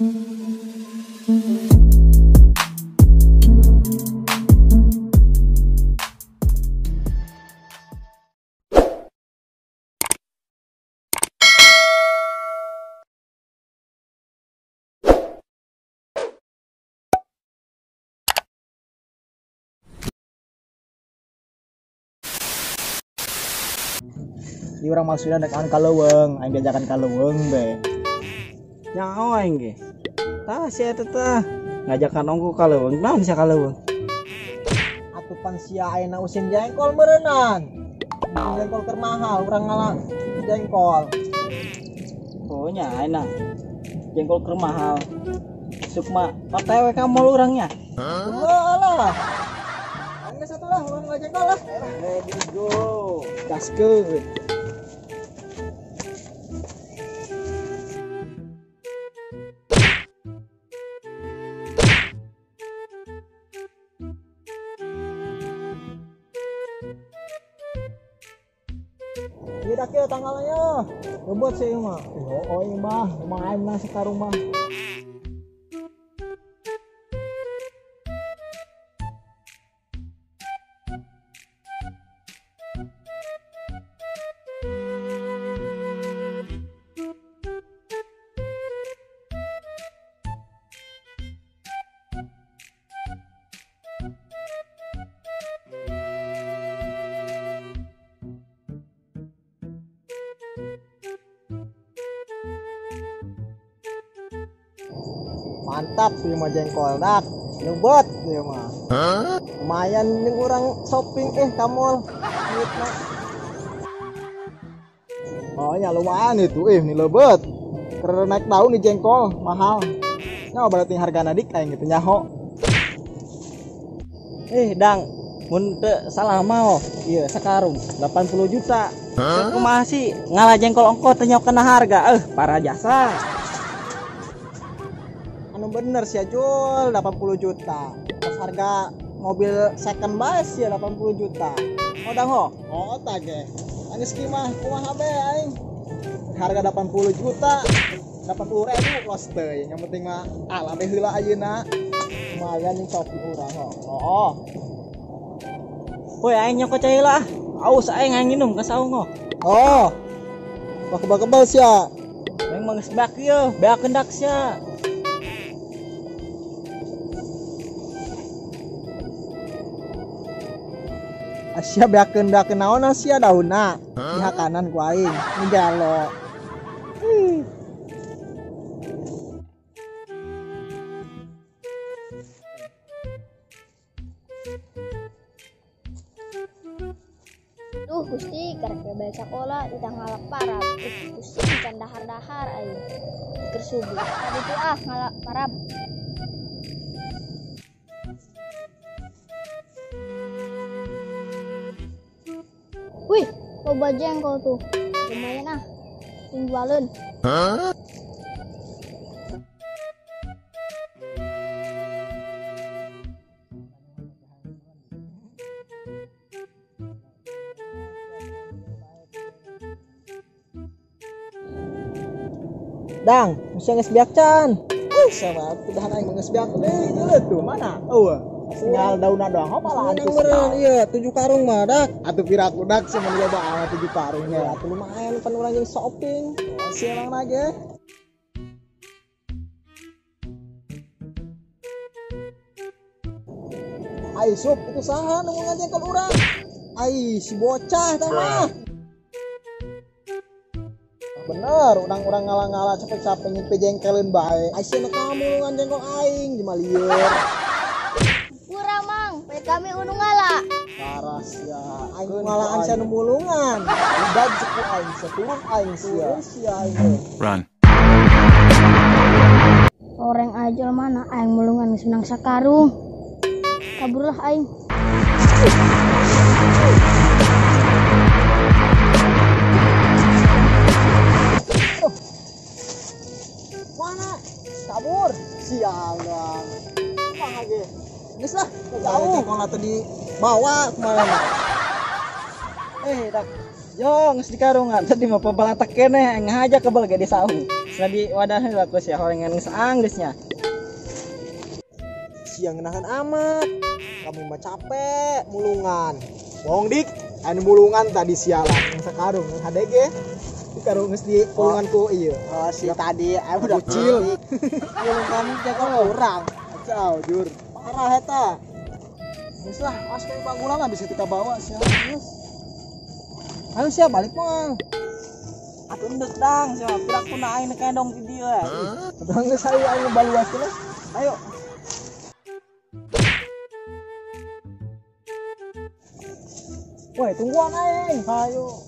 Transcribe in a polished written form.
Ieu urang maksudna dek ka leuweung, aing diajakan ka leuweung be. Nyaho aing ge. Tah sia eta tah ngajakan ongko ka leuweung, naon sia ka leuweung? Atuh pan sia ayeuna usin jengkol meureunnan. Jengkol keur mahal, urang ngala jengkol. Oh nya ayeuna jengkol keur mahal. Sukma OTW ka mall urang nya. Heuh lah. Aing geus atuh lah urang ngala jengkol lah. Ready go. Gaskeun. Iya dah kieu tanggalnya. Lebet sih ieu mah. Oh ieu mah lumayan menang sakarung mah. Mantap sih mah jengkol dak. Lebet ieu mah. Lumayan jeung urang shopping ka mall. Duitna. Oh nya lumayan itu ini lebet. Keur naik daun di jengkol mahal. Nya berarti hargana dik aing gitu nyaho. Dang, mun teu salah mah ieu sakarung 80 juta. Kumaha sih ngalah jengkol ongko teu nyaho kana harga. Parah jasa. Anu bener sih jual 80 juta. Pas harga mobil second bae sih 80 juta. Oh dang ho? Oh tah ge. Anis ki mah kumaha be aing. Harga 80 juta, 80 ribu los teuing. Yang penting mah ala be heula ayeuna. Lumayan nih shopping urang ho. Oh. Woi aing nyokot cai lah. Aus aing aing minum ka saung ho. Oh. Wah kebal-kebal sia. Aing mah geus beak ieu, beak kendak sia. Asia beakeun naon asia daunna pihak kanan ku aing ni gelo. Duh Gusti karek balik sakola ditah ngalak parab. Gusti can dahar-dahar aing. Keur subuh. Tadi tuh ah ngalak parab. Wih, loba jengkol tuh. Lumayan ah. Sing jualeun. Dang, mesti geus beak can. Sama udahan aing geus beak deui deuleu tuh mana? Eueuh. Tinggal daunna doang hopalah atuh. Meureun ieu 7 karung mah dak. Atuh piraku dak sih mun loba amat 7 karung nya. Atuh lumayan pan urang jeung shopping. Oh, si emang nage. Ai sup itu saha nu ngajengkol urang? Ai si bocah tah mah. Bener, urang-urang ngala-ngala capek-capek nyimpe jengkelin bae. Ai sia kamu mulungan jengkol aing di malieur. Pura mang, pe kami unu ngala. Parah sia, aing ngalaan sia nu mulungan. Udah cepu aing sia, turun aing sia. Turun sia aing. Run. Orang ajol mana aing mulungan geus menang sakarung. Kaburlah aing. Mana? Kabur. Sial bang. Mana ge? Geus lah, jauh kalau tadi bawa kemana? Dak. Yo, geus di karungan tadi mah pabalatak keneh ngahaja kebel ge di saung. Geus di wadah heula ku sia horengan geus anggeus nya. Siang nahan amat. Kami mah capek mulungan. Bohong dik, anu mulungan tadi sialan yang sakarung yang HDG. Di karung geus di pulungan ku ieu. Oh, si tadi aing udah Kecil. Mulungan jengkol urang. Kacau jur. Parah eta. Geus lah, awas kami panggulan lah bisa kita bawa sialan geus. Ayo sia balik mah. Atuh endek dang sia piraku na aing kendong di dieu. Atuh geus ayo aing baluas lah. Ayo. Woi, tungguan aing. Ayo.